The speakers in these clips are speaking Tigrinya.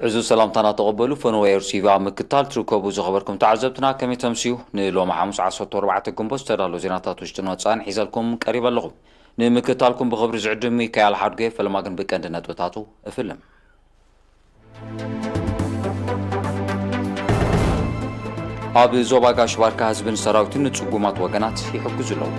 እዚ ሰላምታና ተቐበሉ። ፈነወ ኤር ቲቪ ኣብ ምክታል ትርከቡ ዝኸበርኩም ተዓዘብትና ከመይ ተምስዩ? ንሎሚ ሓሙስ ዓሰርተ ኣርባዕተ ግንቦት ዝተዳለዉ ዜናታት ውሽጥን ወጻእን ሒዘልኩም ቀሪበ ኣለኹ። ንምክታልኩም ብኽብሪ ዝዕድም ሚካኤል ሓድጉ፣ ፈለማ ግን ብቀንዲ ነጥብታቱ እፍልም። ኣብ ዞባ ጋሽ ባርካ ህዝብን ሰራዊትን ንጽጉማት ወገናት ይሕግዙ ኣለዉ።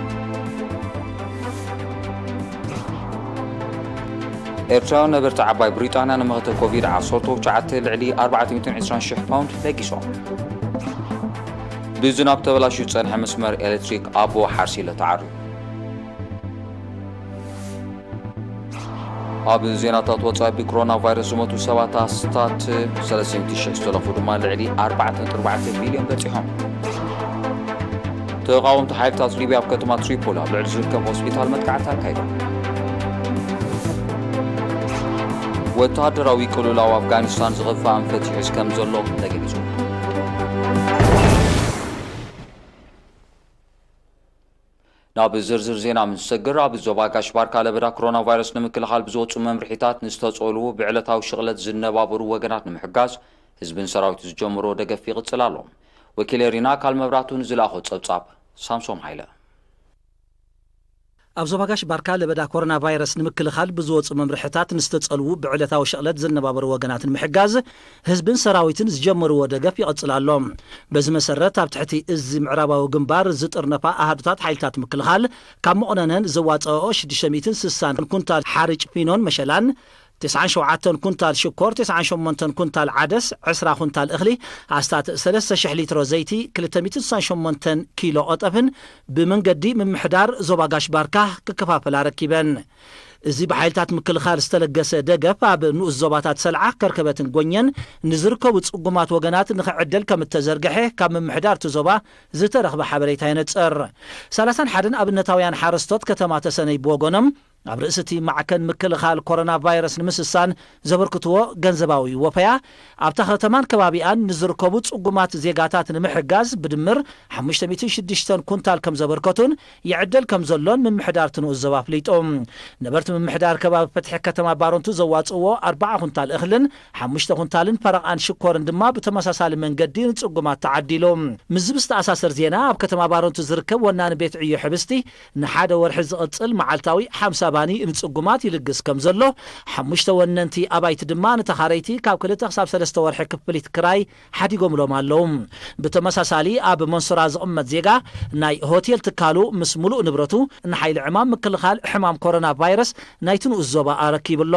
ኤርትራውያን ነበርቲ ዓባይ ብሪጣንያ ንመኸተ ኮቪድ ዓሰርተ ትሽዓተ ልዕሊ ኣርባዕተ ሚእትን ዕስራን ሽሕ ፓውንድ ለጊሶም። ብዝናብ ተበላሽዩ ዝጸንሐ መስመር ኤሌክትሪክ ኣቦ ሓርሲለ ተዓርዩ። ኣብ ዜናታት ወጻኢ፣ ብኮሮና ቫይረስ ዝሞቱ ሰባት ኣስታት ሰለስተ ሚእቲ ሽሕ ዝተለፉ ድማ ልዕሊ ኣርባዕተ ነጥቢ ኣርባዕተ ሚልዮን በጺሖም። ተቓወምቲ ሓይልታት ሊብያ ኣብ ከተማ ትሪፖሊ ኣብ ልዕሊ ዝርከብ ሆስፒታል መጥቃዕቲ ኣካይዶም። ወተሃደራዊ ቅልውላው ኣፍጋኒስታን ዝኸፍእ ኣንፈት ይሕዝ ከም ዘሎ ተገሊጹ። ናብ ዝርዝር ዜና ምስ ንሰግር፣ ኣብ ዞባ ጋሽ ባርካ ለበዳ ኮሮና ቫይረስ ንምክልኻል ብዝወፁ መምርሒታት ንዝተፀልዉ ብዕለታዊ ሽቕለት ዝነባበሩ ወገናት ንምሕጋዝ ህዝብን ሰራዊት ዝጀመሮ ደገፍ ይቕፅል ኣሎ። ወኪል ኤሪና ኣካል መብራቱ ንዝለኣኾ ጸብጻብ ሳምሶም ሃይለ። ኣብ ዞባ ጋሽ ባርካ ለበዳ ኮሮና ቫይረስ ንምክልኻል ብዝወፁ መምርሕታት ንዝተፀልዉ ብዕለታዊ ሸቕለት ዝነባበሩ ወገናት ንምሕጋዝ ህዝብን ሰራዊትን ዝጀመርዎ ደገፍ ይቕፅል ኣሎ። በዚ መሰረት ኣብ ትሕቲ እዚ ምዕራባዊ ግንባር ዝጥርነፋ ኣሃዱታት ሓይልታት ምክልኻል ካብ መቑነነን ዘዋፀኦ ሽዱሽተ ሚእትን ስሳን ኩንታል ሓርጭ ፊኖን መሸላን፣ ተስዓን ሸውዓተን ኩንታል ሽኮር፣ ተስዓን ሸሞንተን ኩንታል ዓደስ፣ ዕስራ ኩንታል እኽሊ፣ ኣስታት ሰለስተ ሽሕ ሊትሮ ዘይቲ፣ ክልተ ሚእትን ስሳን ሸሞንተን ኪሎ ቐጠፍን ብመንገዲ ምምሕዳር ዞባ ጋሽ ባርካ ክከፋፈላ ረኪበን። እዚ ብሓይልታት ምክልኻል ዝተለገሰ ደገፍ ኣብ ንኡስ ዞባታት ሰልዓ፣ ከርከበትን ጎኘን ንዝርከቡ ጽጉማት ወገናት ንኽዕደል ከም እተዘርግሐ ካብ ምምሕዳር እቲ ዞባ ዝተረኽበ ሓበሬታ የነጽር። ሰላሳን ሓደን ኣብነታውያን ሓረስቶት ከተማ ተሰነይ ብወገኖም፣ ኣብ ርእሲ እቲ ማዕከን ምክልኻል ኮሮና ቫይረስ ንምስሳን ዘበርክትዎ ገንዘባዊ ወፈያ፣ ኣብታ ከተማን ከባቢኣን ንዝርከቡ ጽጉማት ዜጋታት ንምሕጋዝ ብድምር ሓሙሽተ ሚእትን ሽዱሽተን ኩንታል ከም ዘበርከቱን ይዕደል ከም ዘሎን ምምሕዳር እቲ ንኡስ ዞባ ኣፍሊጡ። ነበርቲ ምምሕዳር ከባቢ ፍትሒ ከተማ ባረንቱ ዘዋጽእዎ ኣርባዓ ኩንታል እኽልን ሓሙሽተ ኩንታልን ፈረቓን ሽኮርን ድማ ብተመሳሳሊ መንገዲ ንጽጉማት ተዓዲሉ። ምስዚ ብዝተኣሳሰር ዜና፣ ኣብ ከተማ ባረንቱ ዝርከብ ወናኒ ቤት ዕዮ ሕብስቲ ንሓደ ወርሒ ዝቕጽል መዓልታዊ ሓምሳ ባኒ ንጽጉማት ይልግስ ከም ዘሎ፣ ሓሙሽተ ወነንቲ ኣባይቲ ድማ ንተኻረይቲ ካብ ክልተ ክሳብ ሰለስተ ወርሒ ክፍሊት ክራይ ሓዲጎምሎም ኣለዉ። ብተመሳሳሊ፣ ኣብ መንሱራ ዝቕመጥ ዜጋ ናይ ሆቴል ትካሉ ምስ ምሉእ ንብረቱ ንሓይሊ ዕማም ምክልኻል ሕማም ኮሮና ቫይረስ ናይቲ ንኡስ ዞባ ኣረኪቡ ኣሎ።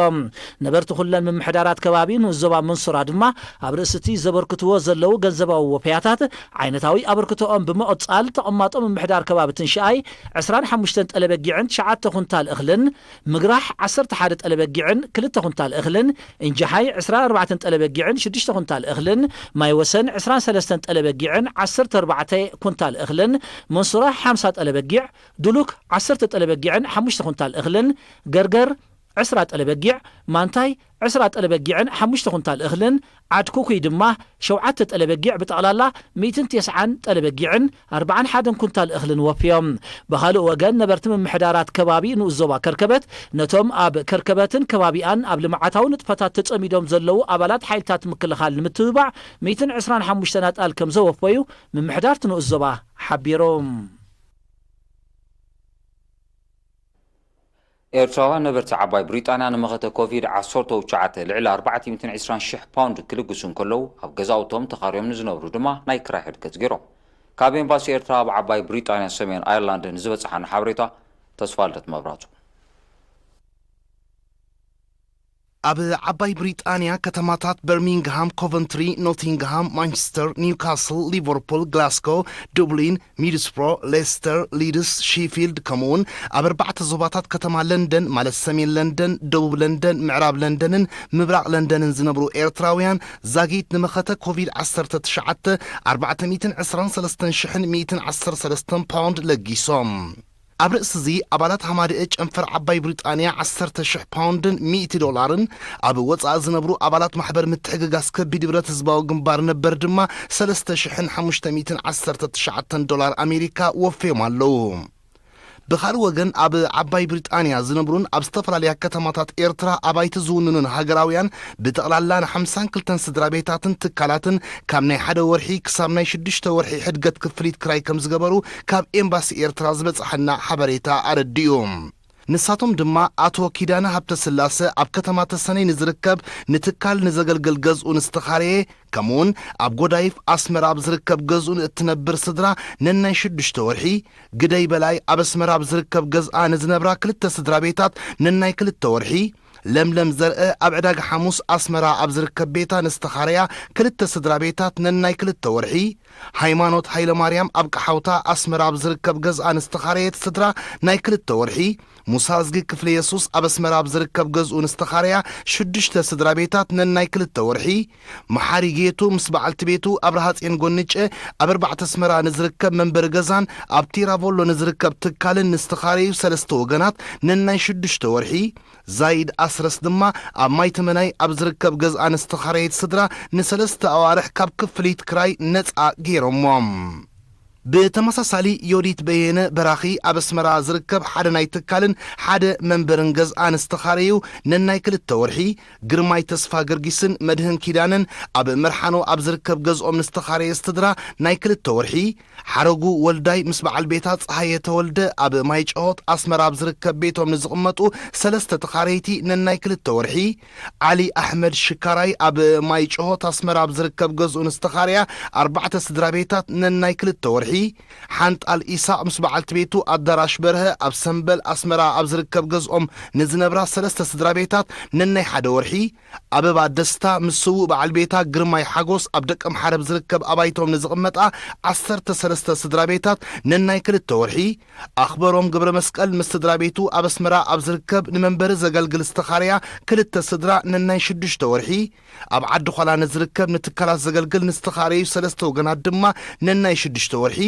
ነበርቲ ኩለን ምምሕዳራት ከባቢ ንኡስ ዞባ መንሱራ ድማ ኣብ ርእሲ እቲ ዘበርክትዎ ዘለዉ ገንዘባዊ ወፈያታት ዓይነታዊ ኣበርክቶኦም ብምቕጻል፣ ተቐማጦ ምምሕዳር ከባቢ ትንሽኣይ ዕስራን ሓሙሽተን ጠለበጊዕን ትሽዓተ ኩንታል እኽልን፣ ምግራሕ ዓሰርተ ሓደ ጠለበጊዕን ክልተ ኩንታል እኽልን፣ እንጃሓይ ዕስራን ኣርባዕተን ጠለበጊዕን ሽዱሽተ ኩንታል እኽልን፣ ማይ ወሰን ዕስራን ሰለስተን ጠለበጊዕን ዓሰርተ ኣርባዕተ ኩንታል እኽልን፣ መንሱራ ሓምሳ ጠለበጊዕ፣ ዱሉክ ዓሰርተ ጠለበጊዕን ሓሙሽተ ኩንታል እኽልን፣ ገርገር ዕስራ ጠለበጊዕ፣ ማንታይ ዕስራ ጠለበጊዕን ሓሙሽተ ኩንታል እኽልን፣ ዓድ ኩኩይ ድማ ሸውዓተ ጠለበጊዕ፣ ብጠቕላላ ሚእትን ተስዓን ጠለበጊዕን ኣርባዓን ሓደን ኩንታል እኽልን ወፍዮም። ብኻልእ ወገን፣ ነበርቲ ምምሕዳራት ከባቢ ንኡስ ዞባ ከርከበት፣ ነቶም ኣብ ከርከበትን ከባቢኣን ኣብ ልምዓታዊ ንጥፈታት ተጸሚዶም ዘለዉ ኣባላት ሓይልታት ምክልኻል ንምትብባዕ ሚእትን ዕስራን ሓሙሽተን ኣጣል ከም ዘወፈዩ ምምሕዳር እቲ ንኡስ ዞባ ሓቢሩ። ኤርትራውያን ነበርቲ ዓባይ ብሪጣንያ ንመኸተ ኮቪድ ዓሰርተ ትሽዓተ ልዕሊ ኣርባዕተ ሚእትን ዕስራን ሽሕ ፓውንድ ክልግሱ እንከለዉ፣ ኣብ ገዛውቶም ተኻርዮም ንዝነብሩ ድማ ናይ ክራይ ሕድገት ገይሮም። ካብ ኤምባሲ ኤርትራ ኣብ ዓባይ ብሪጣንያ ሰሜን ኣየርላንድ ንዝበጽሓና ሓበሬታ ተስፋልደት መብራቱ። ኣብ ዓባይ ብሪጣንያ ከተማታት በርሚንግሃም፣ ኮቨንትሪ፣ ኖቲንግሃም፣ ማንቸስተር፣ ኒውካስል፣ ሊቨርፑል፣ ግላስጎ፣ ዱብሊን፣ ሚድስብሮ፣ ሌስተር፣ ሊድስ፣ ሺፊልድ፣ ከምኡውን ኣብ ኣርባዕተ ዞባታት ከተማ ለንደን፣ ማለት ሰሜን ለንደን፣ ደቡብ ለንደን፣ ምዕራብ ለንደንን ምብራቕ ለንደንን ዝነብሩ ኤርትራውያን ዛጊት ንመኸተ ኮቪድ ዓሰርተ ትሽዓተ ኣርባዕተ ሚእትን ዕስራን ሰለስተን ሽሕን ሚእትን ዓሰርተ ሰለስተን ፓውንድ ለጊሶም። ኣብ ርእሲ እዚ፣ ኣባላት ሃማደኤ ጨንፈር ዓባይ ብሪጣንያ ዓሰርተ ሽሕ ፓውንድን ሚእቲ ዶላርን፣ ኣብ ወጻኢ ዝነብሩ ኣባላት ማሕበር ምትሕግጋዝ ከቢድ ብረት ህዝባዊ ግንባር ነበር ድማ ሰለስተ ሽሕን ሓሙሽተ ሚእትን ዓሰርተ ትሽዓተን ዶላር ኣሜሪካ ወፍዮም ኣለዉ። ብኻልእ ወገን፣ ኣብ ዓባይ ብሪጣንያ ዝነብሩን ኣብ ዝተፈላለያ ከተማታት ኤርትራ ኣባይቲ ዝውንኑን ሃገራውያን ብጠቕላላ ንሓምሳን ክልተን ስድራ ቤታትን ትካላትን ካብ ናይ ሓደ ወርሒ ክሳብ ናይ ሽዱሽተ ወርሒ ሕድገት ክፍሊት ክራይ ከም ዝገበሩ ካብ ኤምባሲ ኤርትራ ዝበጽሓና ሓበሬታ ኣረዲኡ። ንሳቶም ድማ ኣቶ ኪዳነ ሃብተስላሰ ኣብ ከተማ ተሰነይ ንዝርከብ ንትካል ንዘገልግል ገዝኡ ንዝተኻረየ፣ ከምኡውን ኣብ ጎዳይፍ ኣስመራ ኣብ ዝርከብ ገዝኡ ንእትነብር ስድራ ነናይ ሽዱሽተ ወርሒ፣ ግደይ በላይ ኣብ ኣስመራ ኣብ ዝርከብ ገዝኣ ንዝነብራ ክልተ ስድራ ቤታት ነናይ ክልተ ወርሒ፣ ለምለም ዘርአ ኣብ ዕዳጋ ሓሙስ ኣስመራ ኣብ ዝርከብ ቤታ ንዝተኻረያ ክልተ ስድራ ቤታት ነናይ ክልተ ወርሒ፣ ሃይማኖት ሃይለማርያም ኣብ ቀሓውታ ኣስመራ ኣብ ዝርከብ ገዝኣ ንዝተኻረየት ስድራ ናይ ክልተ ወርሒ፣ ሙሳዝጊ ክፍለ የሱስ ኣብ ኣስመራ ኣብ ዝርከብ ገዝኡ ንዝተኻረያ ሽዱሽተ ስድራ ቤታት ነናይ ክልተ ወርሒ፣ መሓሪ ጌቱ ምስ በዓልቲ ቤቱ ኣብርሃ ጽዮን ጎንጨ ኣብ ኣርባዕተ ኣስመራ ንዝርከብ መንበሪ ገዛን ኣብ ቲራቮሎ ንዝርከብ ትካልን ንዝተኻረዩ ሰለስተ ወገናት ነናይ ሽዱሽተ ወርሒ፣ ዛይድ ኣስረስ ድማ ኣብ ማይ ተመናይ ኣብ ዝርከብ ገዝኣ ንዝተኻረየት ስድራ ንሰለስተ ኣዋርሕ ካብ ክፍሊት ክራይ ነጻ ገይሮሞም። ብተመሳሳሊ፣ ዮዲት በየነ በራኺ ኣብ ኣስመራ ዝርከብ ሓደ ናይ ትካልን ሓደ መንበርን ገዝኣ ንዝተኻረዩ ነናይ ክልተ ወርሒ፣ ግርማይ ተስፋ ገርጊስን መድህን ኪዳነን ኣብ መርሓኖ ኣብ ዝርከብ ገዝኦም ንዝተኻረየ ስድራ ናይ ክልተ ወርሒ፣ ሓረጉ ወልዳይ ምስ በዓል ቤታ ጸሃየ ተወልደ ኣብ ማይ ጨሆት ኣስመራ ኣብ ዝርከብ ቤቶም ንዝቕመጡ ሰለስተ ተኻረይቲ ነናይ ክልተ ወርሒ፣ ዓሊ ኣሕመድ ሽካራይ ኣብ ማይ ጨሆት ኣስመራ ኣብ ዝርከብ ገዝኡ ንዝተኻረያ ኣርባዕተ ስድራ ቤታት ነናይ ክልተ ወርሒ፣ ሓንጣል ኢሳቕ ምስ በዓልቲ ቤቱ ኣዳራሽ በርሀ ኣብ ሰምበል ኣስመራ ኣብ ዝርከብ ገዝኦም ንዝነብራ ሰለስተ ስድራ ቤታት ነናይ ሓደ ወርሒ፣ ኣበባ ደስታ ምስ ስዉእ በዓል ቤታ ግርማይ ሓጎስ ኣብ ደቀምሓረ ኣብ ዝርከብ ኣባይቶም ንዝቕመጣ ዓሰርተ ሰለስተ ስድራ ቤታት ነናይ ክልተ ወርሒ፣ ኣኽበሮም ገብረ መስቀል ምስ ስድራ ቤቱ ኣብ ኣስመራ ኣብ ዝርከብ ንመንበሪ ዘገልግል ዝተኻረያ ክልተ ስድራ ነናይ ሽዱሽተ ወርሒ፣ ኣብ ዓዲ ዃላ ንዝርከብ ንትካላት ዘገልግል ንዝተኻረዩ ሰለስተ ወገናት ድማ ነናይ ሽዱሽተ ወርሒ፣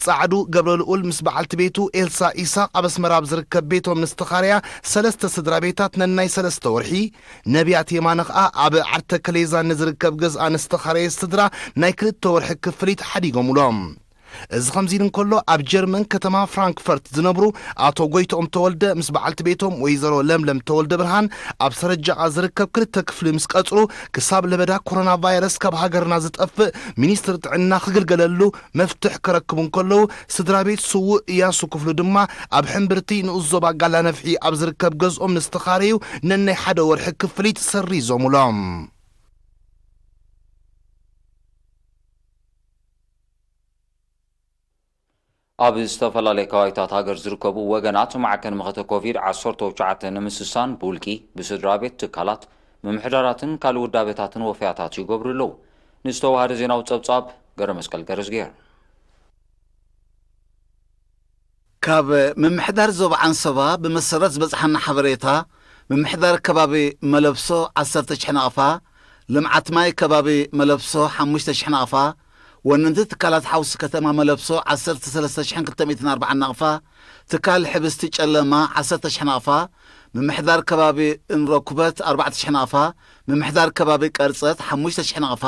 ጻዕዱ ገብረልኡል ምስ በዓልቲ ቤቱ ኤልሳ ኢሳቕ ኣብ ኣስመራ ኣብ ዝርከብ ቤቶም ንዝተኻረያ ሰለስተ ስድራ ቤታት ነናይ ሰለስተ ወርሒ፣ ነቢያት የማነ ኸኣ ኣብ ዓርተ ከሌዛን ንዝርከብ ገዝኣ ንዝተኻረየ ስድራ ናይ ክልተ ወርሒ ክፍሊት ሓዲጎምሎም። እዚ ከምዚ ኢሉ እንከሎ፣ ኣብ ጀርመን ከተማ ፍራንክፈርት ዝነብሩ ኣቶ ጎይትኦም ተወልደ ምስ በዓልቲ ቤቶም ወይዘሮ ለምለም ተወልደ ብርሃን ኣብ ሰረጃቓ ዝርከብ ክልተ ክፍሊ ምስ ቀጽሩ፣ ክሳብ ለበዳ ኮሮና ቫይረስ ካብ ሃገርና ዝጠፍእ ሚኒስትሪ ጥዕና ክግልገለሉ መፍትሕ ክረክቡ እንከለዉ፣ ስድራ ቤት ስዉእ እያሱ ክፍሉ ድማ ኣብ ሕምብርቲ ንኡስ ዞባ ጋላ ነፍሒ ኣብ ዝርከብ ገዝኦም ንዝተኻረዩ ነናይ ሓደ ወርሒ ክፍሊት ሰሪዞምሎም። ኣብ ዝተፈላለዩ ከባቢታት ሃገር ዝርከቡ ወገናት ማዕከን መኸተ ኮቪድ ዓሰርተ ትሽዓተ ንምስሳን ብውልቂ፣ ብስድራ ቤት፣ ትካላት፣ ምምሕዳራትን ካልእ ውዳበታትን ወፈያታት ይገብሩ ኣለዉ። ንዝተዋሃደ ዜናዊ ጸብጻብ ገረ መስቀል ገረዝጌር። ካብ ምምሕዳር ዞባ ዓንሰባ ብመሰረት ዝበጽሓና ሓበሬታ፣ ምምሕዳር ከባቢ መለብሶ ዓሰርተ ሽሕ ናቕፋ፣ ልምዓት ማይ ከባቢ መለብሶ ሓሙሽተ ሽሕ ናቕፋ፣ ወነንቲ ትካላት ሓውሲ ከተማ መለብሶ ዓሰርተ ሰለስተ ሽሕን ክልተ ሚእትን ኣርባዓን ናቕፋ፣ ትካል ሕብስቲ ጨለማ ዓሰርተ ሽሕ ናቕፋ፣ ምምሕዳር ከባቢ እንረኩበት ኣርባዕተ ሽሕ ናቕፋ፣ ምምሕዳር ከባቢ ቀርጸት ሓሙሽተ ሽሕ ናቕፋ፣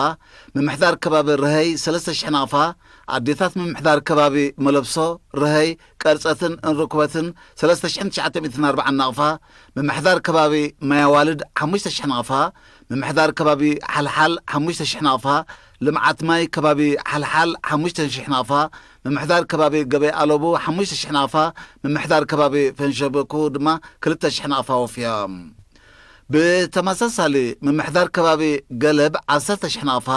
ምምሕዳር ከባቢ ርሀይ ሰለስተ ሽሕ ናቕፋ፣ ኣዴታት ምምሕዳር ከባቢ መለብሶ፣ ርሀይ፣ ቀርጸትን እንርኩበትን ሰለስተ ሽሕን ትሽዓተ ሚእትን ኣርባዓን ናቕፋ፣ ምምሕዳር ከባቢ ማያዋልድ ሓሙሽተ ሽሕ ናቕፋ፣ ምምሕዳር ከባቢ ሓልሓል ሓሙሽተ ሽሕ ናቕፋ፣ ልምዓት ማይ ከባቢ ሓልሓል ሓሙሽተ ሽሕ ናቕፋ፣ ምምሕዳር ከባቢ ገበይ ኣለቡ ሓሙሽተ ሽሕ ናቕፋ፣ ምምሕዳር ከባቢ ፈንሸበኩ ድማ ክልተ ሽሕ ናቕፋ ወፍዮም። ብተመሳሳሊ፣ ምምሕዳር ከባቢ ገለብ ዓሰርተ ሽሕ ናቕፋ፣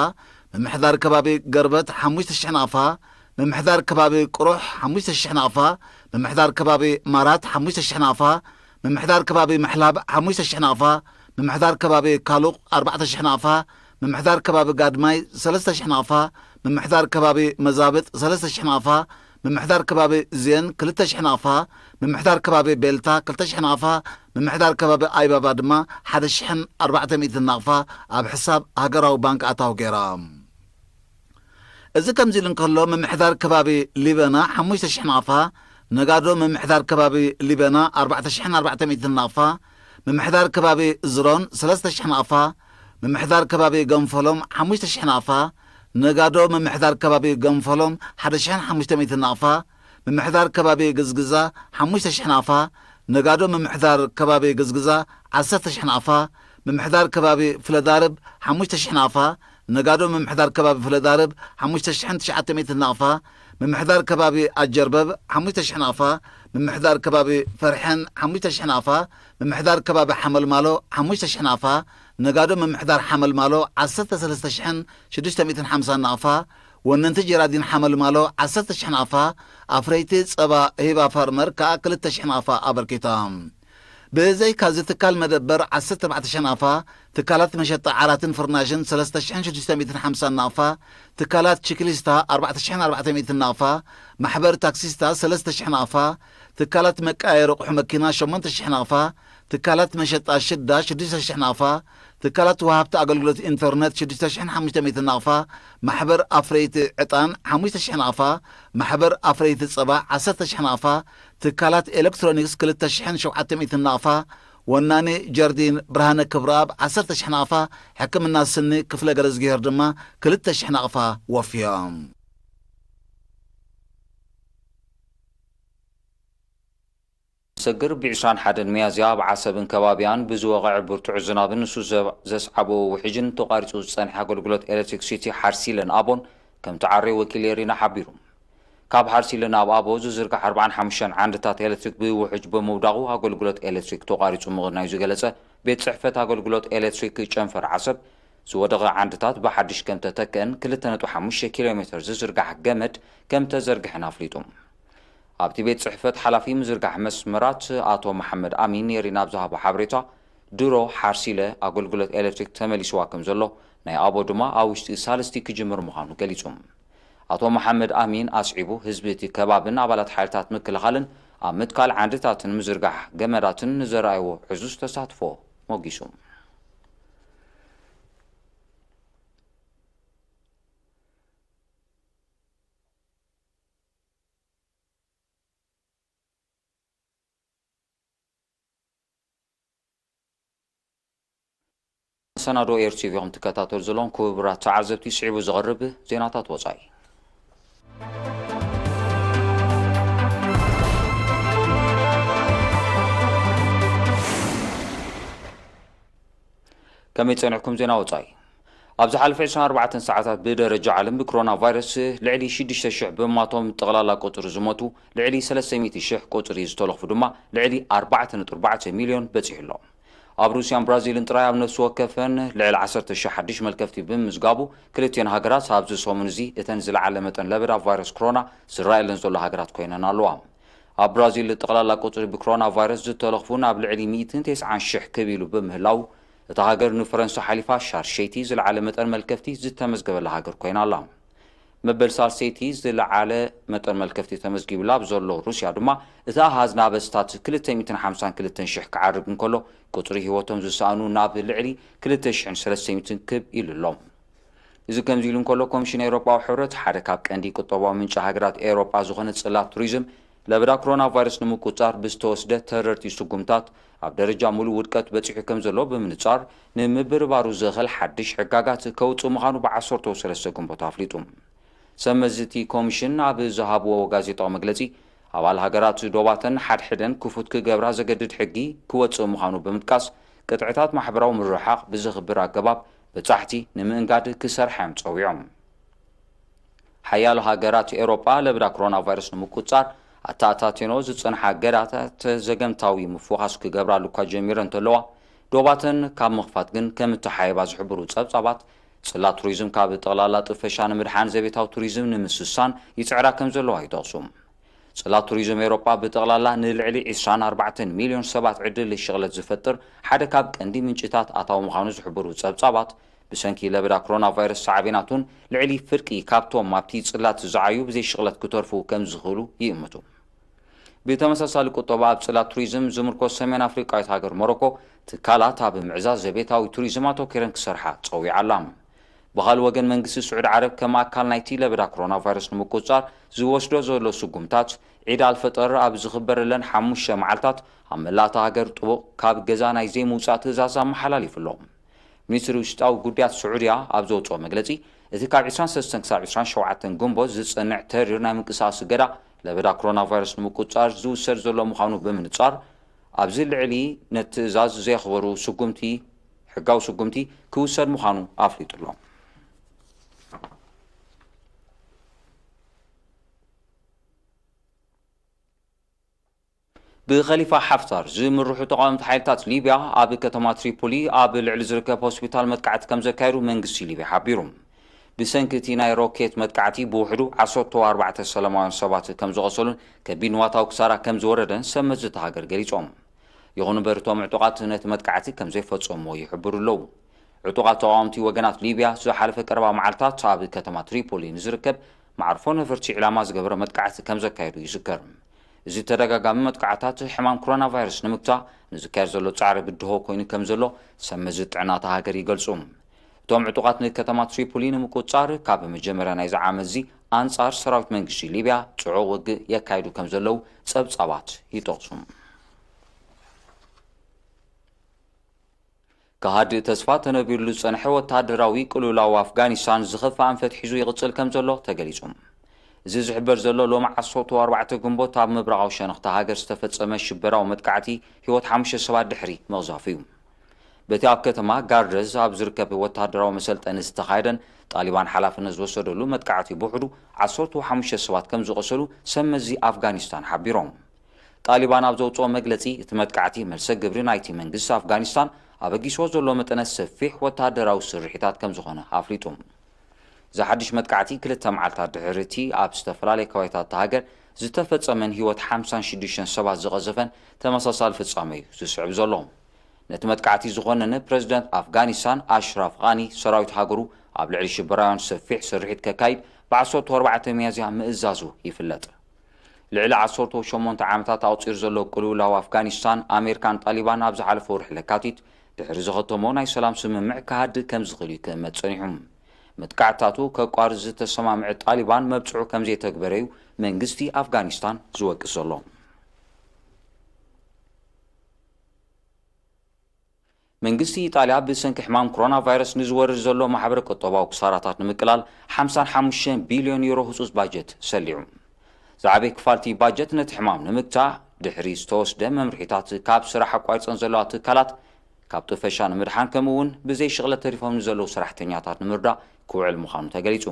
ምምሕዳር ከባቢ ገርበት ሓሙሽተ ሽሕ ናቕፋ፣ ምምሕዳር ከባቢ ቁሩሕ ሓሙሽተ ሽሕ ናቕፋ፣ ምምሕዳር ከባቢ ማራት ሓሙሽተ ሽሕ ናቕፋ፣ ምምሕዳር ከባቢ ምሕላብ ሓሙሽተ ሽሕ ናቕፋ፣ ምምሕዳር ከባቢ ካሉቕ ኣርባዕተ ሽሕ ናቕፋ፣ ምምሕዳር ከባቢ ጋድማይ ሰለስተ ሽሕ ናቕፋ፣ ምምሕዳር ከባቢ መዛብጥ ሰለስተ ሽሕ ናቕፋ፣ ምምሕዳር ከባቢ ዜን ክልተ ሽሕ ናቕፋ፣ ምምሕዳር ከባቢ ቤልታ ክልተ ሽሕ ናቕፋ፣ ምምሕዳር ከባቢ ኣይባባ ድማ ሓደ ሽሕን ኣርባዕተ ሚእትን ናቕፋ ኣብ ሕሳብ ሃገራዊ ባንክ ኣታዊ ገይራ። እዚ ከምዚ ኢሉ እንከሎ፣ ምምሕዳር ከባቢ ሊበና ሓሙሽተ ሽሕ ናቕፋ፣ ነጋዶ ምምሕዳር ከባቢ ሊበና ኣርባዕተ ሽሕን ኣርባዕተ ሚእትን ናቕፋ፣ ምምሕዳር ከባቢ ዝሮን ሰለስተ ሽሕ ናቕፋ፣ ምምሕዳር ከባቢ ገንፈሎም ሓሙሽተ ሽሕ ናቕፋ፣ ነጋዶ ምምሕዳር ከባቢ ገንፈሎም ሓደ ሽሕን ሓሙሽተ ሚእትን ናቕፋ፣ ምምሕዳር ከባቢ ግዝግዛ ሓሙሽተ ሽሕ ናቕፋ፣ ነጋዶ ምምሕዳር ከባቢ ግዝግዛ ዓሰርተ ሽሕ ናቕፋ፣ ምምሕዳር ከባቢ ፍለዳርብ ሓሙሽተ ሽሕ ናቕፋ፣ ነጋዶ ምምሕዳር ከባቢ ፍለዳርብ ሓሙሽተ ሽሕን ትሽዓተ ሚእትን ናቕፋ፣ ምምሕዳር ከባቢ ኣጀርበብ ሓሙሽተ ሽሕ ናቕፋ፣ ምምሕዳር ከባቢ ፈርሐን ሓሙሽተ ሽሕ ናቕፋ፣ ምምሕዳር ከባቢ ሓመልማሎ ሓሙሽተ ሽሕ ናቕፋ፣ ነጋዶ ምምሕዳር ሓመልማሎ ዓሰርተ ሰለስተ ሽሕን ሽዱሽተ ሚእትን ሓምሳን ናቕፋ፣ ወነንቲ ጀራዲን ሓመልማሎ ዓሰርተ ሽሕ ናቕፋ፣ ኣፍረይቲ ጸባ ሂባ ፋርመር ከኣ ክልተ ሽሕ ናቕፋ ኣበርኪቶም። ብዘይካዚ ትካል መደበር ዓሰርተ ኣርባዕተ ሽሕ ናቕፋ፣ ትካላት መሸጣ ዓራትን ፍርናሽን ሰለስተ ሽሕን ሽዱሽተ ሚእትን ሓምሳን ናቕፋ፣ ትካላት ቺክሊስታ ኣርባዕተ ሽሕን ኣርባዕተ ሚእትን ናቕፋ፣ ማሕበር ታክሲስታ ሰለስተ ሽሕ ናቕፋ፣ ትካላት መቀያየሪ ኣቑሑ መኪና ሸሞንተ ሽሕ ናቕፋ፣ ትካላት መሸጣ ሽዳ ሽዱሽተ ሽሕ ናቕፋ፣ ትካላት ወሃብቲ ኣገልግሎት ኢንተርነት ሽዱሽተ ሽሕን ሓሙሽተ ሚእትን ናቕፋ፣ ማሕበር ኣፍረይቲ ዕጣን ሓሙሽተ ሽሕ ናቕፋ፣ ማሕበር ኣፍረይቲ ጸባ ዓሰርተ ሽሕ ናቕፋ፣ ትካላት ኤሌክትሮኒክስ ክልተ ሽሕን ሸውዓተ ሚእትን ናቕፋ፣ ወናኒ ጀርዲን ብርሃነ ክብረኣብ ዓሰርተ ሽሕ ናቕፋ፣ ሕክምና ስኒ ክፍለ ገረዝጊሄር ድማ ክልተ ሽሕ ናቕፋ ወፍዮም። ሰግር ብዕስራን ሓደን ሚያዝያ ኣብ ዓሰብን ከባቢኣን ብዝወቕዐ ብርቱዕ ዝናብን ንሱ ዘ-፣ ዘስዓቦ ውሕጅን ተቋሪጹ ዝጸንሐ ኣገልግሎት ኤሌክትሪክሲቲ ሓርሲለን ኣቦን ከም ተዓርዮ ወኪል ኤሪና ሓቢሩ። ካብ ሓርሲለን ኣብ ኣቦ ዝዝርጋሕ ኣርባዓን ሓሙሽተን ዓንድታት ኤሌክትሪክ ብውሕጅ ብምውዳቑ ኣገልግሎት ኤሌክትሪክ ተቋሪጹ ምቕናዩ ዝገለጸ ቤት ጽሕፈት ኣገልግሎት ኤሌክትሪክ ጨንፈር ዓሰብ፣ ዝወደቐ ዓንድታት ብሓድሽ ከም ተተክአን ክልተ ነጥቢ ሓሙሽተ ኪሎ ሜተር ዝዝርጋሕ ገመድ ከም ተዘርግሐን ኣፍሊጡ። ኣብቲ ቤት ጽሕፈት ሓላፊ ምዝርጋሕ መስመራት ኣቶ መሓመድ ኣሚን ኔሪ ናብ ዝሃቦ ሓበሬታ፣ ድሮ ሓርሲለ ኣገልግሎት ኤሌክትሪክ ተመሊስዋ ከም ዘሎ፣ ናይ ኣቦ ድማ ኣብ ውሽጢ ሳልስቲ ክጅምር ምዃኑ ገሊጹ። ኣቶ መሓመድ ኣሚን ኣስዒቡ፣ ህዝቢ እቲ ከባብን ኣባላት ሓይልታት ምክልኻልን ኣብ ምትካል ዓንድታትን ምዝርጋሕ ገመዳትን ንዘረኣይዎ ዕዙዝ ተሳትፎ ሞጊሱ። መሰናዶ ኤር ቲ ቪ ኢኹም ትከታተሉ ዘለኹም ክቡራት ተዓዘብቲ። ስዒቡ ዝቐርብ ዜናታት ወጻኢ። ከመይ ጸኒሕኩም? ዜና ወጻኢ። ኣብ ዝሓለፈ ዕስራን ኣርባዕተን ሰዓታት ብደረጃ ዓለም ብኮሮና ቫይረስ ልዕሊ ሽዱሽተ ሽሕ ብምማቶም፣ ጠቕላላ ቁጽሪ ዝሞቱ ልዕሊ ሰለስተ ሚእቲ ሽሕ፣ ቁጽሪ ዝተለኽፉ ድማ ልዕሊ ኣርባዕተ ነጥቢ ኣርባዕተ ሚልዮን በጺሑ ኣሎ። ኣብ ሩስያን ብራዚልን ጥራይ ኣብ ነፍሲ ወከፈን ልዕሊ ዓሰርተ ሽሕ ሓድሽ መልከፍቲ ብምምዝጋቡ፣ ክልቲኤን ሃገራት ኣብዚ ሰሙን እዚ እተን ዝለዓለ መጠን ለበዳ ቫይረስ ኮሮና ዝረኣየለን ዘሎ ሃገራት ኮይነን ኣለዋ። ኣብ ብራዚል ጠቕላላ ቁጽሪ ብኮሮና ቫይረስ ዝተለኽፉ ናብ ልዕሊ ሚእትን ተስዓን ሽሕ ክብ ኢሉ ብምህላው፣ እታ ሃገር ንፈረንሳ ሓሊፋ ሻርሸይቲ ዝለዓለ መጠን መልከፍቲ ዝተመዝገበላ ሃገር ኮይና ኣላ። መበል ሳልሰይቲ ዝለዓለ መጠን መልከፍቲ ተመዝጊቡላ ኣብ ዘሎ ሩስያ ድማ፣ እቲ ኣሃዝ ናብ ኣስታት ክልተ ሚእትን ሓምሳን ክልተን ሽሕ ክዓርግ እንከሎ፣ ቁጽሪ ህይወቶም ዝሰኣኑ ናብ ልዕሊ ክልተ ሽሕን ሰለስተ ሚእትን ክብ ኢሉ ኣሎ። እዚ ከምዚ ኢሉ እንከሎ፣ ኮሚሽን ኤውሮጳዊ ሕብረት ሓደ ካብ ቀንዲ ቁጠባዊ ምንጪ ሃገራት ኤውሮጳ ዝኾነ ጽላት ቱሪዝም፣ ለበዳ ኮሮና ቫይረስ ንምቁጽጻር ብዝተወስደ ተረርቲ ስጉምታት ኣብ ደረጃ ምሉእ ውድቀት በጺሑ ከም ዘሎ ብምንጻር፣ ንምብርባሩ ዘኽእል ሓድሽ ሕጋጋት ከውጽእ ምዃኑ ብዓሰርተ ሰለስተ ግንቦት ኣፍሊጡ። ሰብ መዚ እቲ ኮሚሽን ኣብ ዝሃብዎ ጋዜጣዊ መግለጺ፣ ኣባል ሃገራት ዶባተን ሓድሕደን ክፉት ክገብራ ዘገድድ ሕጊ ክወጽእ ምዃኑ ብምጥቃስ፣ ቅጥዕታት ማሕበራዊ ምርሕሓቕ ብዘኽብር ኣገባብ በጻሕቲ ንምእንጋድ ክሰርሓ እዮም ጸዊዖም። ሓያሎ ሃገራት ኤውሮጳ ለበዳ ኮሮና ቫይረስ ንምቁጽጻር ኣተኣታቲኖ ዝጸንሓ እገዳታት ዘገምታዊ ምፍዃስ ክገብራሉ እኳ ጀሚረን እንተለዋ፣ ዶባተን ካብ ምኽፋት ግን ከም እተሓየባ ዝሕብሩ ጸብጻባት፣ ጽላት ቱሪዝም ካብ ጠቕላላ ጥፈሻ ንምድሓን ዘቤታዊ ቱሪዝም ንምስሳን ይጽዕራ ከም ዘለዋ ይጠቕሱ። ጽላት ቱሪዝም ኤውሮጳ ብጠቕላላ ንልዕሊ ዕስራን ኣርባዕተን ሚልዮን ሰባት ዕድል ሽቕለት ዝፈጥር ሓደ ካብ ቀንዲ ምንጭታት ኣታዊ ምዃኑ ዝሕብሩ ጸብጻባት፣ ብሰንኪ ለበዳ ኮሮና ቫይረስ ሳዕቤናቱን ልዕሊ ፍርቂ ካብቶም ኣብቲ ጽላት ዝዓዩ ብዘይ ሽቕለት ክተርፉ ከም ዝኽእሉ ይእምቱ። ብተመሳሳሊ ቁጠባ ኣብ ጽላት ቱሪዝም ዝምርኮስ ሰሜን ኣፍሪቃዊት ሃገር ሞሮኮ፣ ትካላት ኣብ ምዕዛዝ ዘቤታዊ ቱሪዝም ኣተኲረን ክሰርሓ ጸዊዓ ኣላ። ብኻልእ ወገን፣ መንግስቲ ስዑዲ ዓረብ ከም ኣካል ናይቲ ለበዳ ኮሮና ቫይረስ ንምቁጽጻር ዝወስዶ ዘሎ ስጉምታት፣ ዒድ ኣልፈጠር ኣብ ዝኽበረለን ሓሙሽተ መዓልታት ኣብ መላእ እታ ሃገር ጥቡቕ ካብ ገዛ ናይ ዘይምውጻእ ትእዛዝ ኣመሓላሊፉ ኣሎ። ሚኒስትሪ ውሽጣዊ ጉዳያት ስዑድያ ኣብ ዘውጽኦ መግለጺ፣ እቲ ካብ ዕስራን ሰለስተን ክሳብ ዕስራን ሸውዓተን ግንቦት ዝጸንዕ ተሪር ናይ ምንቅስቓስ እገዳ ለበዳ ኮሮና ቫይረስ ንምቁጽጻር ዝውሰድ ዘሎ ምዃኑ ብምንጻር፣ ኣብዚ ልዕሊ ነቲ ትእዛዝ ዘየኽበሩ ስጉምቲ፣ ሕጋዊ ስጉምቲ ክውሰድ ምዃኑ ኣፍሊጡ ኣሎ። ብኸሊፋ ሓፍታር ዝምርሑ ተቓወምቲ ሓይልታት ሊብያ ኣብ ከተማ ትሪፖሊ ኣብ ልዕሊ ዝርከብ ሆስፒታል መጥቃዕቲ ከም ዘካየዱ መንግስቲ ሊብያ ሓቢሩ። ብሰንኪ እቲ ናይ ሮኬት መጥቃዕቲ ብውሕዱ ዓሰርተ ኣርባዕተ ሰላማውያን ሰባት ከም ዝቖሰሉን ከቢድ ንዋታዊ ክሳራ ከም ዝወረደን ሰብ መዚ እታ ሃገር ገሊጾም። ይኹን እምበር እቶም ዕጡቓት ነቲ መጥቃዕቲ ከም ዘይፈጸምዎ ይሕብሩ ኣለዉ። ዕጡቓት ተቓወምቲ ወገናት ሊብያ ዝሓለፈ ቀረባ መዓልታት ኣብ ከተማ ትሪፖሊ ንዝርከብ መዓርፎ ነፈርቲ ዒላማ ዝገበረ መጥቃዕቲ ከም ዘካየዱ ይዝከር። እዚ ተደጋጋሚ መጥቃዕታት ሕማም ኮሮና ቫይረስ ንምግታእ ንዝካየድ ዘሎ ጻዕሪ ብድሆ ኮይኑ ከም ዘሎ ሰብ መዚ ጥዕና እታ ሃገር ይገልጹ። እቶም ዕጡቓት ንከተማ ትሪፖሊ ንምቁጽጻር ካብ መጀመርያ ናይዚ ዓመት እዚ ኣንጻር ሰራዊት መንግስቲ ሊብያ ጽዑቕ ውግእ የካይዱ ከም ዘለዉ ጸብጻባት ይጠቕሱ። ከሃዲ ተስፋ ተነቢርሉ ዝጸንሐ ወተሃደራዊ ቅልውላው ኣፍጋኒስታን ዝኸፍአ ኣንፈት ሒዙ ይቕጽል ከም ዘሎ ተገሊጹ። እዚ ዝሕበር ዘሎ ሎሚ ዓሰርተ ኣርባዕተ ግንቦት ኣብ ምብራቓዊ ሸነኽ እታ ሃገር ዝተፈጸመ ሽበራዊ መጥቃዕቲ ህይወት ሓሙሽተ ሰባት ድሕሪ ምቕዛፉ እዩ። በቲ ኣብ ከተማ ጋርደዝ ኣብ ዝርከብ ወተሃደራዊ መሰልጠኒ ዝተኻየደን ጣሊባን ሓላፍነት ዝወሰደሉ መጥቃዕቲ ብውሕዱ ዓሰርተ ሓሙሽተ ሰባት ከም ዝቖሰሉ ሰብ መዚ ኣፍጋኒስታን ሓቢሮም። ጣሊባን ኣብ ዘውፅኦ መግለፂ፣ እቲ መጥቃዕቲ መልሰ ግብሪ ናይቲ መንግስቲ ኣፍጋኒስታን ኣበጊስዎ ዘሎ መጠነ ሰፊሕ ወተሃደራዊ ስርሒታት ከም ዝኾነ ኣፍሊጡ። እዚ ሓድሽ መጥቃዕቲ ክልተ መዓልታት ድሕሪ እቲ ኣብ ዝተፈላለየ ከባቢታት እታ ሃገር ዝተፈጸመን ህይወት ሓምሳን ሽዱሽተን ሰባት ዝቐዘፈን ተመሳሳሊ ፍጻመ እዩ ዝስዕብ ዘሎ። ነቲ መጥቃዕቲ ዝኾነነ ፕረዚደንት ኣፍጋኒስታን ኣሽራፍ ቃኒ፣ ሰራዊት ሃገሩ ኣብ ልዕሊ ሽበራውያን ሰፊሕ ስርሒት ከካይድ ብ ዓሰርተ ኣርባዕተ ሚያዝያ ምእዛዙ ይፍለጥ። ልዕሊ ዓሰርተ ሸሞንተ ዓመታት ኣቑጺሩ ዘሎ ቅልውላው ኣፍጋኒስታን፣ ኣሜሪካን ጣሊባን ኣብ ዝሓለፈ ወርሒ ለካቲት ድሕሪ ዝኸተሞ ናይ ሰላም ስምምዕ ክሃድእ ከም ዝኽእል እዩ ክእመት ጸኒሑ። መጥቃዕትታቱ ከቋርጽ ዝተሰማምዐ ጣሊባን መብጽዑ ከም ዘይተግበረ እዩ መንግስቲ ኣፍጋኒስታን ዝወቅስ ዘሎ። መንግስቲ ኢጣልያ ብሰንኪ ሕማም ኮሮና ቫይረስ ንዝወርድ ዘሎ ማሕበረ ቁጠባዊ ክሳራታት ንምቅላል ሓምሳን ሓሙሽተን ቢልዮን ዩሮ ህጹጽ ባጀት ሰሊዑ። ዝዓበየ ክፋል እቲ ባጀት ነቲ ሕማም ንምግታእ ድሕሪ ዝተወስደ መምርሒታት ካብ ስራሕ ኣቋሪጸን ዘለዋ ትካላት ካብ ጥፈሻ ንምድሓን ከምኡ እውን ብዘይ ሽቕለት ተሪፎም ንዘለዉ ሰራሕተኛታት ንምርዳእ ክውዕል ምዃኑ ተገሊጹ።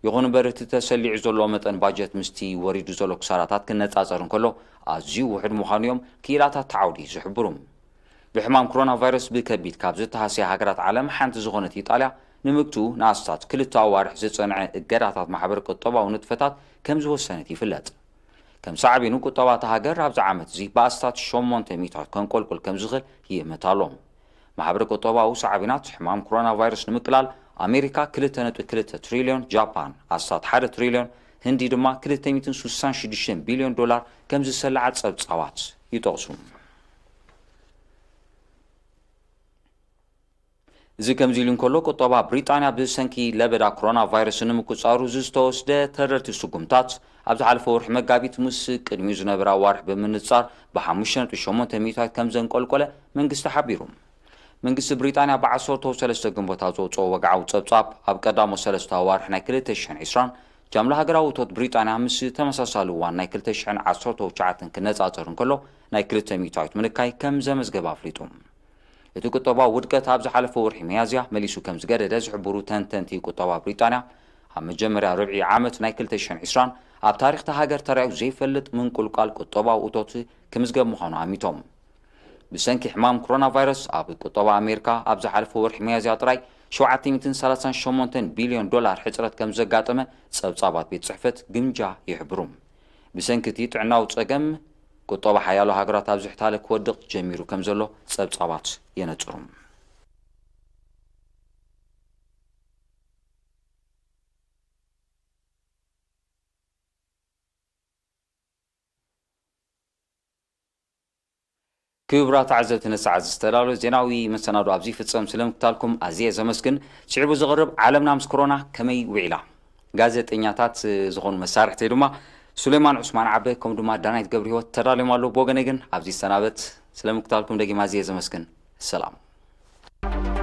ይኹን እምበር እቲ ተሰሊዑ ዘሎ መጠን ባጀት ምስቲ ወሪዱ ዘሎ ክሳራታት ክነጻጸር እንከሎ ኣዝዩ ውሑድ ምዃኑ እዮም ክኢላታት እቲ ዓውዲ ዝሕብሩ። ብሕማም ኮሮና ቫይረስ ብከቢድ ካብ ዝተሃስያ ሃገራት ዓለም ሓንቲ ዝኾነት ኢጣልያ ንምግትኡ ንኣስታት ክልተ ኣዋርሕ ዝጸንዐ እገዳታት ማሕበረ ቁጠባዊ ንጥፈታት ከም ዝወሰነት ይፍለጥ። ከም ሳዕቤኑ ቁጠባ እታ ሃገር ኣብዚ ዓመት እዚ ብኣስታት ሸሞንተ ሚእታዊት ከንቆልቁል ከም ዝኽእል ይእመት ኣሎ። ማሕበረ ቁጠባዊ ሳዕቤናት ሕማም ኮሮና ቫይረስ ንምቅላል ኣሜሪካ ክልተ ነጥቢ ክልተ ትሪልዮን፣ ጃፓን ኣስታት ሓደ ትሪልዮን፣ ህንዲ ድማ ክልተ ሚእትን ስሳን ሽዱሽተን ቢልዮን ዶላር ከም ዝሰለዓ ጸብጻባት ይጠቕሱ። እዚ ከምዚ ኢሉ እንከሎ፣ ቁጠባ ብሪጣንያ ብሰንኪ ለበዳ ኮሮና ቫይረስ ንምቁጻሩ ዝተወስደ ተረርቲ ስጉምታት ኣብ ዝሓለፈ ወርሒ መጋቢት ምስ ቅድሚኡ ዝነበረ ኣዋርሕ ብምንጻር ብሓሙሽተ ነጥቢ ሸሞንተ ሚእታዊት ከም ዘንቆልቆለ መንግስቲ ሓቢሩ። መንግስቲ ብሪጣንያ ብዓሰርተ ሰለስተ ግንቦት ኣብ ዘውጽኦ ወግዓዊ ጸብጻብ፣ ኣብ ቀዳሞት ሰለስተ ኣዋርሕ ናይ ክልተ ሽሕን ዕስራን ጃምላ ሃገራዊ እቶት ብሪጣንያ ምስ ተመሳሳሊ እዋን ናይ ክልተ ሽሕን ዓሰርተ ትሽዓተን ክነጻጸር እንከሎ ናይ ክልተ ሚእታዊት ምንካይ ከም ዘመዝገበ ኣፍሊጡ። እቲ ቁጠባዊ ውድቀት ኣብ ዝሓለፈ ወርሒ ሚያዝያ መሊሱ ከም ዝገደደ ዝሕብሩ ተንተንቲ ቁጠባ ብሪጣንያ፣ ኣብ መጀመርያ ርብዒ ዓመት ናይ ክልተ ሽሕን ዕስራን ኣብ ታሪኽ እታ ሃገር ተራእዩ ዘይፈልጥ ምንቁልቋል ቁጠባዊ እቶት ክምዝገብ ምዃኑ ኣሚቶም። ብሰንኪ ሕማም ኮሮና ቫይረስ ኣብ ቁጠባ ኣሜሪካ ኣብ ዝሓለፈ ወርሒ ሚያዝያ ጥራይ ሸውዓተ ሚእትን ሰላሳን ሸሞንተን ቢልዮን ዶላር ሕጽረት ከም ዘጋጠመ ጸብጻባት ቤት ጽሕፈት ግምጃ ይሕብሩ። ብሰንኪ እቲ ጥዕናዊ ጸገም ቁጠባ ሓያሎ ሃገራት ኣብ ዝሕታለ ክወድቕ ጀሚሩ ከም ዘሎ ጸብጻባት የነጽሩ። ክቡራት ተዓዘብቲ፣ ንሰዓት ዝተዳለወ ዜናዊ መሰናዶ ኣብዚ ይፍጸም። ስለ ምክታልኩም ኣዝየ ዘመስግን። ስዒቡ ዝቐርብ ዓለምና ምስ ኮሮና ከመይ ውዒላ? ጋዜጠኛታት ዝኾኑ መሳርሕተይ ድማ ሱሌማን ዑስማን ዓበ፣ ከምኡ ድማ ዳናይት ገብረ ህይወት ተዳልዮም ኣለዉ። ብወገነይ ግን ኣብዚ ይሰናበት። ስለ ምክታልኩም ደጊም ኣዝየ ዘመስግን። ሰላም።